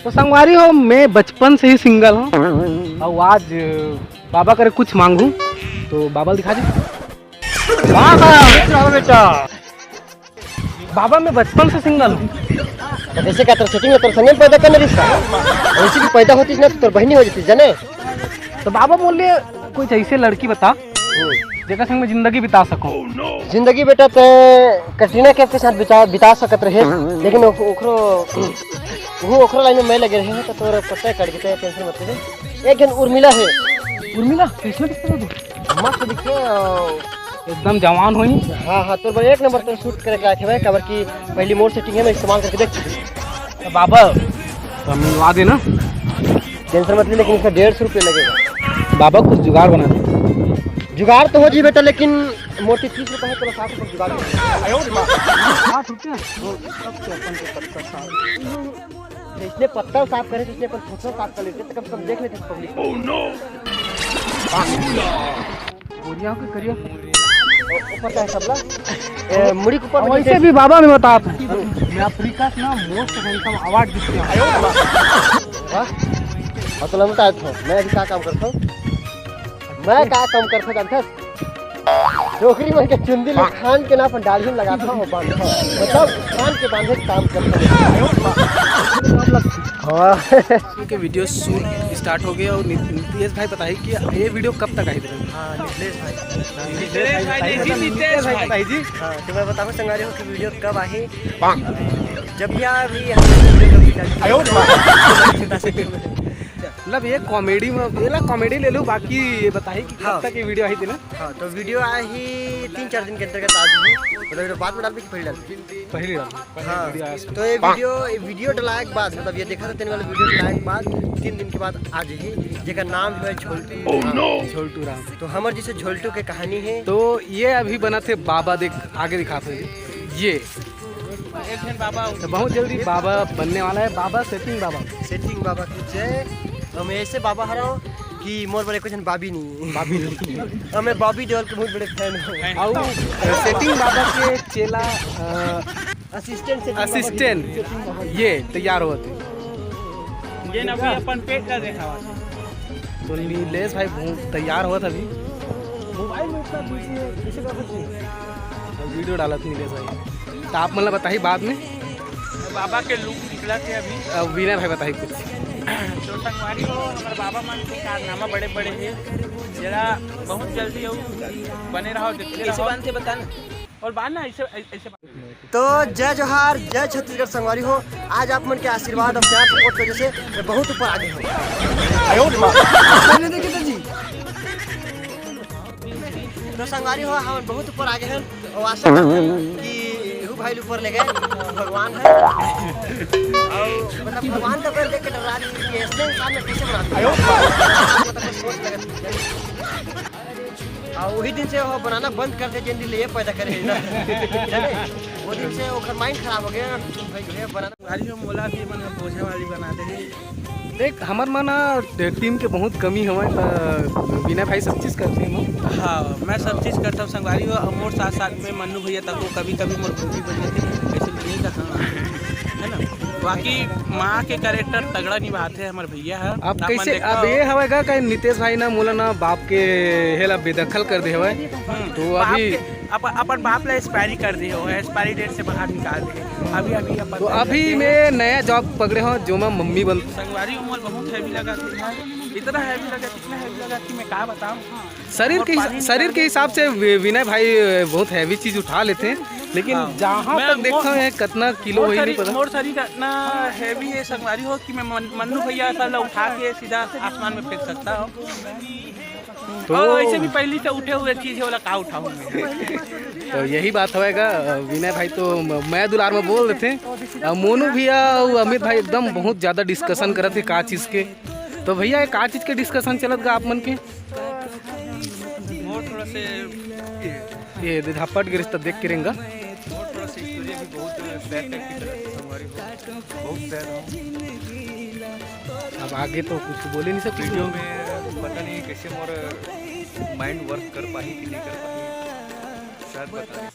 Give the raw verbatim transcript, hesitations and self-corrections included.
तो संगवारी हो, मैं बचपन से ही सिंगल हूँ और आज बाबा करे कुछ मांगू तो बाबा दिखा दे। वाह, वाह, बेटा। बाबा, मैं बचपन से सिंगल हूँ। तो कैसे का तोर सेटिंग है, तोर संगे में पैदा करने रिश्ता? वैसे भी पैदा होतीस ना तो तोर बहनी हो जातीस, जाने? तो बाबा बोले कुछ ऐसे लड़की बता जेकर संग मैं जिंदगी बिता सकूं। जिंदगी बेटा ते कटरीना कैफ के साथ बिता, बिता सकत रहे, लेकिन ओख-, ओखरो, वो ओखरो लाइन में मैं लगे रहे हूँ तो तोर पत्ता कट गया, टेंशन मत ले। एक जन उर्मिला है। उर्मिला कैसे दिखता है तू? मस्त दिखे, अ, एकदम जवान होई। हाँ, हाँ, तोर बर एक नंबर तोर शूट करे के लायक है भाई, काबर कि पहली मोर सेटिंग है, मैं इस्तेमाल करके देख चुकी हूँ। तो बाबा, तो मिलवा देना। टेंशन मत ले, लेकिन इसका डेढ़ सौ रुपये लगेगा। बाबा, कुछ जुगाड़ बना दे। जुगाड़ तो हो जी बेटा, लेकिन मोटी तीस रुपये है, चलो साठ रुपये जुगाड़ कर दे। साठ रुपये? इसने पत्तल साफ करे, तो इसने अपन फोटो साफ कर लेते, तो कम से कम देख लेते पब्लिक। बोरिया हो के करिया। ऊपर का है सबला। ए, मुड़ी के ऊपर में वैसे जैसे भी बाबा, मैं बता, मैं अफ्रीका से ना मोस्ट हैंडसम अवार्ड जीत के आया हूँ। वाह। और तो लमटा था, मैं अभी क्या काम करता हूँ? मैं क्या काम करता हूँ जानता है? डोकरी मन के चुंदी में खान के ना अपन डाढ़ी में लगाता हूँ, बांधता हूँ। मतलब खान के बांधे के काम करता हूँ। हाँ। के वीडियो शूट स्टार्ट हो गया और नि-, नितेश भाई बताइए कि ये वीडियो कब तक आई? हाँ, नितेश भाई। नितेश भाई नहीं जी, नितेश भाई। भाई जी। हाँ, तो मैं बताऊँ संगवारी हो कि वीडियो कब आही। जब भी आ भी हम वीडियो कभी डाल आयो रे माँ। मतलब ये कॉमेडी में, ये ला कॉमेडी ले लो, बाकी ये बताइए कि कब हाँ। तक ये वीडियो आई थी ना? हाँ, तो वीडियो आही तीन चार दिन के अंतर्गत आ जाही। मतलब ये बाद में डाल भी कि पहले डाल? पहली डाल। हाँ, वीडियो आया। तो ये वीडियो, ये वीडियो डलाए के बाद, मतलब ये देखा था तेरे वाला वीडियो डलाए के बाद तीन दिन के बाद आ जाही, जेकर नाम जो है झोलटू। Oh no! झोलटू राम। तो हमर जैसे झोलटू के कहानी है। तो ये अभी बना थे बाबा, देख आगे दिखाते हैं ये। एक दिन बाबा तो बहुत जल्दी बाबा बनने वाला है, बाबा सेटिंग बाबा। सेटिंग बाबा की जय। हम ऐसे बाबा हराओ कि मोर बर एको झन बाबी नहीं। बाबी नहीं। हमें बॉबी देओल के बहुत बड़े फैन हो। और सेटिंग बाबा के चेला, अ, असिस्टेंट सेटिंग बाबा। असिस्टेंट ये तैयार होते। ये ना भी अपन पेट का देखा। तो नीलेश भाई बहुत तैयार होत अभी। मोबाइल में इतना बिजी है, कैसे कर सकते हैं? वीडियो डालत नीलेश भाई। तो आप मतलब बताही बाद में। बाबा के लुक निकला थे अभी। अब विनय भाई बताही कुछ। तो संगवारी हो, हमारे बाबा मन के कारनामा बड़े बड़े हैं, जरा बहुत जल्दी हो, बने रहो, देखते रहो। बांध थे बता ना। और बांध ना, ऐसे, ऐसे। तो जय जोहार, जय छत्तीसगढ़ संगवारी हो। आज आप मन के आशीर्वाद और प्यार सपोर्ट की वजह से मैं बहुत ऊपर आ गया हूँ। आयो रे माँ। देखिए तो जी। तो संगवारी हो, हम बहुत ऊपर आ गए हैं और आशा करते हैं कि यहू भाई ऊपर ले गए भगवान है। और मतलब भगवान तो कर देख के डरा रही है कि ऐसे इंसान में कैसे बनाते हैं। मतलब सोच लगा। और वही दिन से वो बनाना बंद कर दे, जिन दिन ले ये पैदा करे ना। जाने? वो दिन से ओकर माइंड खराब हो गया, भाई ये बनाना। भारी में मोला भी मन बोझे वाली बना दे। देख, हमर मन टीम के बहुत कमी हवय, त विनय भाई सब चीज करते हैं। हाँ, मैं सब चीज करता हूँ संगवारी हो, और मोर साथ साथ में मन्नू भैया तक को कभी कभी मोर गोभी बन जाती है, ऐसे मैं नहीं करता हूँ, है ना? बाकी माँ के कैरेक्टर तगड़ा निभाते हैं हमारे भैया है। अब आप मन कैसे, देखता अब हो। ये हवय का, का नितेश भाई ना मोला ना बाप के हेला बेदखल कर दे हवय। हम्म, तो बाप अभी के, अप-, अपन बाप ला एक्सपायरी कर दे हो, एक्सपायरी डेट से बाहर निकाल दे। अभी, अभी अपन तो अभी मैं नया जॉब पकड़े हो, जो मैं मम्मी बन संगवारी उम्र बहुत हैवी लगा थी यार, इतना हैवी लगा, इतना हैवी लगा कि मैं का बताऊं। शरीर और के हिसा-, पानी शरीर निकाल के हिसाब से वि-, विनय भाई बहुत हैवी चीज उठा लेते हैं, लेकिन हाँ। जहाँ मैं तक देखता हूँ, ये कितना किलो मोर वही नहीं शरीर, पता। मोर शरीर इतना हैवी है संगवारी हो कि मैं मन-, मन्नू भैया ऐसा ला उठा के सीधा आसमान में फेंक सकता हूँ। तो और ऐसे भी पहली से उठे हुए चीज है, वाला का उठाऊं मैं? तो यही बात होएगा, विनय भाई तो म-, मैं दुलार में बोल देते हैं। और मोनू भैया और अमित भाई एकदम बहुत ज्यादा डिस्कशन करत है का चीज के। तो भैया, ये का चीज के डिस्कशन चलत गा आप मन के? मोर थोड़ा से ये दे झापट गिरिस त देख के रेंगा। मोर थोड़ा से स्टोरी अभी बहुत सैड टाइप की चलत है हमारी, बहुत सैड हो। अब आगे तो कुछ बोले नहीं सकते। वीडियो में पता नहीं कैसे मोर माइंड वर्क कर पाही कि नहीं कर पाही, शायद पता नहीं।